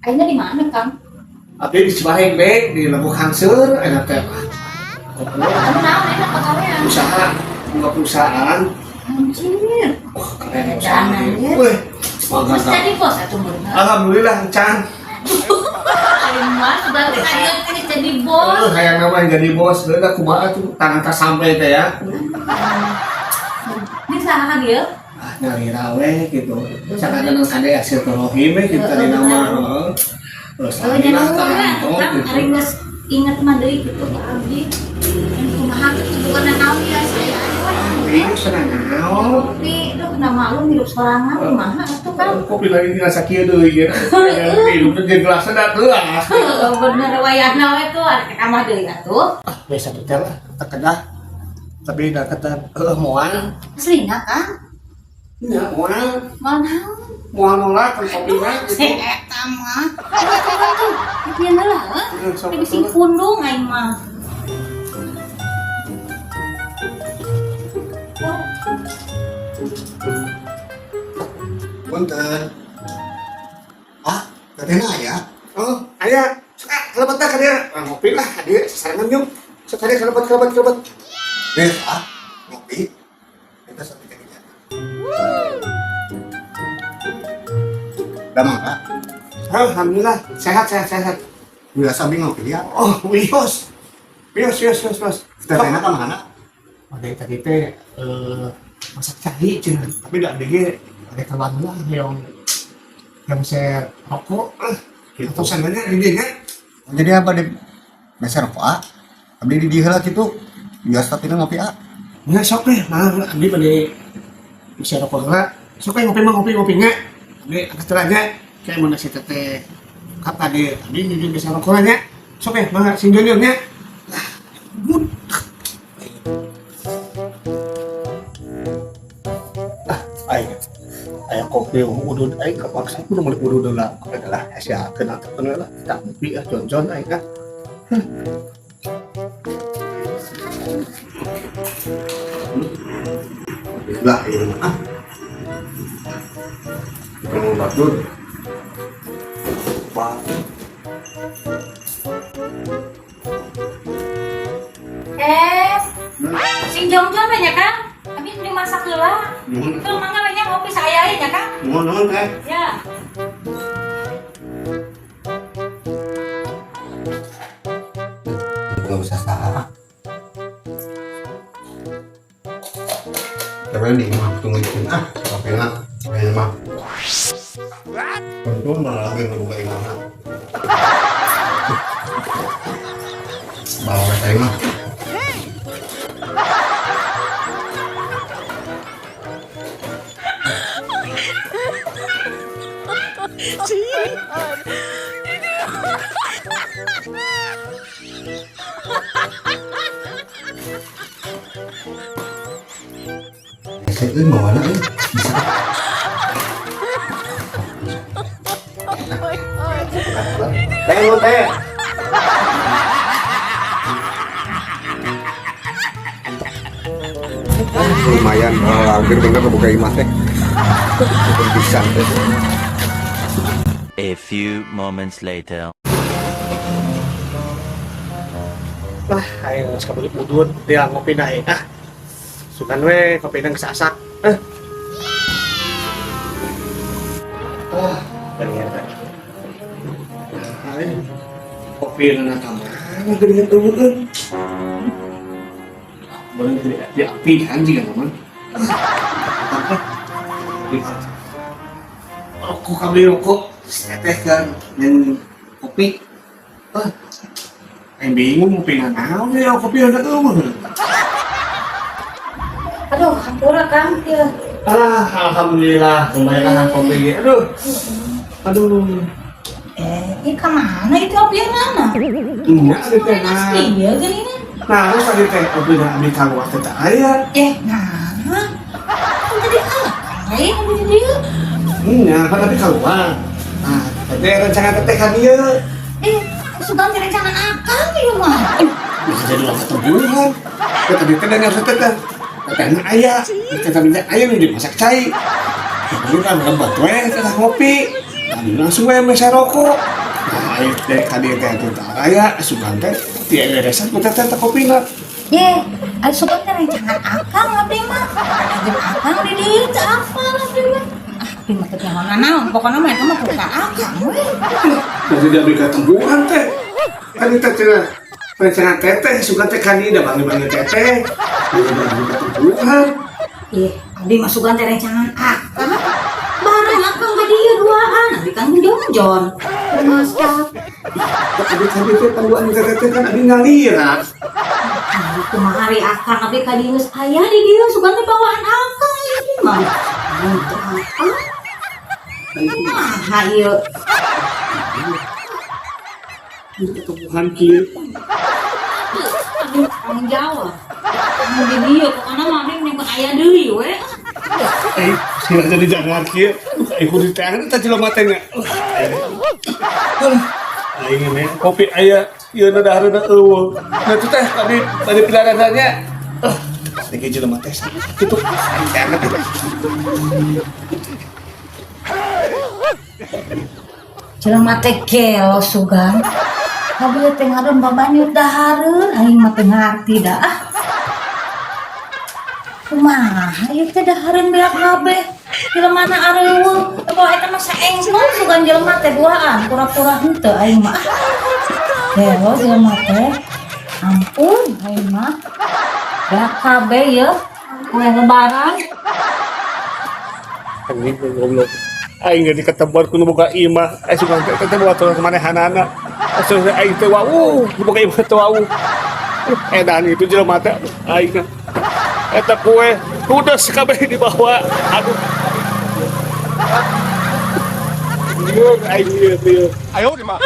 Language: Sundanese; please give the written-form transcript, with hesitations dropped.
Ayeuna di mana, Kang? Abdi di Cibareng be, di Lembuk Hangseur, enak teh. Kamu naon enak pagawean? Usaha, buka perusahaan. Anjir. Wah, keren ya usaha. Edan, anjir. Wih, semangat. Terus jadi bos atuh bener. Alhamdulillah, can. Aing mah berarti aing teh jadi bos. Eh, hayang nama yang jadi bos, geus kumaha tuh tangan tak sampai teh ya. Ini saha dia? Ah, nyari rawe gitu. Sakadang kade hasil torohim we gitu tadi nama. Heeh. Terus Oh, nya alhamdulillah nuhun we karanto Kang, gitu. ari geus inget mah deui gitu ka abdi. Yang kumaha kitu bukan naon ya saya we. Ini senang naon. Kopi, duh nah maklum hidup sorangan kumaha atuh Kang. Kopi lagi ngerasa kieu deui ya. Hidup teh jeung gelasna da teuas. Heeh, bener wayahna we tuh ada ke kamar deui atuh. Biasa tuh teh lah, terkedah. Tapi da kata heuh moal. Aslina Kang, Nya moal, moal naon? Moal nolak kan kopina Si gitu. eta mah. Ayo tuh, tuh. Heula heuh. Sok Tapi sing kundung aing mah. Punten. Ah, katanya aya. Oh, aya. Sok ah, kalebet ka dieu. Ah, ngopi lah ka dieu sasarengan yuk. Sok ka dieu kalebet kalebet kalebet. Bes ah, ngopi. Kita sampai ke dinya. Damang kak, Alhamdulillah, sehat sehat sehat. biasa abi ngopi ya. Oh, wios. Wios, wios, wios, wios. Tetehna ka mana? Ada tadi teh eh, masak cai cenah, tapi da abdi ge ada keluar lah yang saya rokok eh Gitu. atau sananya di dieu nya. Jadi apa di meser rokok ah? Abdi di dieu heula kitu. Biasa tina ngopi ah. Nya sok deh, malah abdi bade bisa rokok heula. Sok we ngopi mah ngopi ngopi nya. Abdi angkat heula nya. Kayak mun si teteh kap tadi abdi nuju bisa rokok nya. Sok we mangga sing jonjon nya. Lah, good. Ah, aing aya kopi udud aing kepaksa kudu meuli udud heula. Lah, sia atuh lah. Tak ngopi ah jonjon aing ah. Lah, ieu mah ah. Pengen batur. Pak, Eh, sing jongjon we nya Kang. Abi nu masak heula. Nuhun. Tuh mangga we nya ngopi saya nya Kang. Nuhun nuhun teh. Ya. Nggak usah salah. Tapi di mah tungguin ah, kopi mah, kayaknya mah. Tentu malah lagi ngebuka imah. Bawa teh mah. Saya euy mawana euy. Bisa. Teh lu teh. Lumayan hampir bener ngebuka imah teh. Bisa teh. A few moments later. Lah, aing geus kabeli udud, dia ngopi na aing ah. Sugan we kopi nang sasak. Eh. Oh, bener. Nah, aing kopi na ka mana geuningan eueuh. Boleh di di api kan juga teman. Rokok kabeli rokok, teteh kan dan kopi. Ah, aing bingung ngopi naon ya kopi ada eueuh. Aduh, hampura Kang teu. Ah, alhamdulillah lumayan lah kopi. Aduh. Aduh. Eh, ini ka mana itu api mana? Nya tadi teh nah. Iya geuningan. Nah, terus tadi teh kopi na abdi kaluar teh teu aya. Eh, nah. Kan tadi ah, lain abdi di dieu. Nya, kan tadi keluar. Nah, teh rencana teteh ka dieu. Eh, sugan teh rencangan akang ieu mah. Bisa jadi uang ketujuhan. Teh tadi teh dengar teh teh. Teteh na aya. Teh tadi teh aya nu dimasak cai. Ini kan lembut we teh ngopi. Kadi langsung we meser rokok. Nah, aing teh kadi teh teh raya sugan teh ti beresan ku teteh teh kopina. Ye, ari sugan teh rencangan akang abdi mah. Jeung akang di dieu teu apal abdi mah. Ah, abdi mah teu nyaho nanaon, pokona mah eta mah kudu ka akang we. Jadi abdi katempuhan teh. Tadi teh cenah rencangan teteh sugan teh kadi da bangi-bangi teteh. Jadi abdi katempuhan. Ih, abdi mah sugan teh rencangan akang. Bareng akang ka dieu duaan, abdi kan jongjon. Masak. Abdi kadi teh panduan teteh teh kan abdi ngalira. Abdi kumaha ari akang abdi ka dieu geus aya di dieu sugan teh bawaan akang ieu mah. Abdi teu apal. Kumaha ieu? Ketempuhan kieu. Abdi tanggung jawab. Mun di dieu pokona mah abdi nyangkut aya deui we. Eh, sih jadi jangan kieu. Aing kudu diteangan eta jelema teh nya. Aing ini kopi aya ieu na dahareuna eueuh. Nah itu teh tadi tadi pilarannya. Ah, tadi jelema teh kitu aing teangan teh. Jelema teh gelo sugan. Kabeh teh ngadon babanyut dahareun aing mah teu ngarti da ah. Kumaha ieu teh dahareun beak kabeh. Jelemana areueuh, bawa eta mah saengkol sugan jelema teh duaan, pura-pura henteu aing mah. Gelo jelema teh. Ampun aing mah. Beak kabeh ieu kue lebaran. Anjing goblok. Aing jadi ketemuan ku nu boga imah. Aing sugan teh teh boga turun manehanana. Asuh aing teh wawuh, nu boga imah teh wawuh. Edan itu jelema teh aing. Eta kue ludes kabeh dibawa. Aduh. Lieur aing lieur lieur. Ayo di mah.